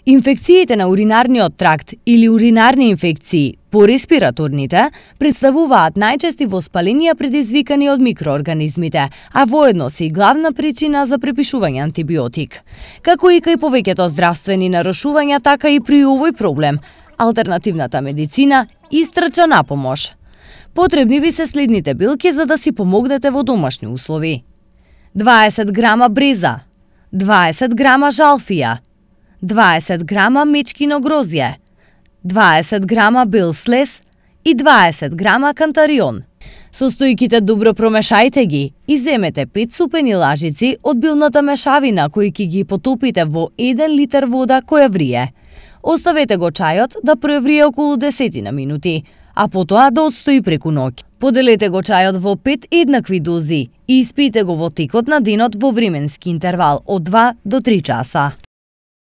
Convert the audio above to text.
Инфекциите на уринарниот тракт или уринарни инфекции по респираторните представуваат најчести воспаленија предизвикани од микроорганизмите, а воедно се и главна причина за препишување антибиотик. Како и кај повеќето здравствени нарушувања, така и при овој проблем, алтернативната медицина истрча на помош. Потребни ви се следните билки за да си помогнете во домашни услови: 20 грама бреза, 20 грама жалфија, 20 грама мечкино грозје, 20 грама бел слез и 20 грама кантарион. Состојките добро промешајте ги и земете 5 супени лажици од билната мешавина кои ќе ги потопите во 1 литар вода која врие. Оставете го чајот да преврие околу 10 минути, а потоа да отстои преку ноќ. Поделете го чајот во 5 еднакви дози и испијте го во текот на денот во временски интервал од 2 до 3 часа.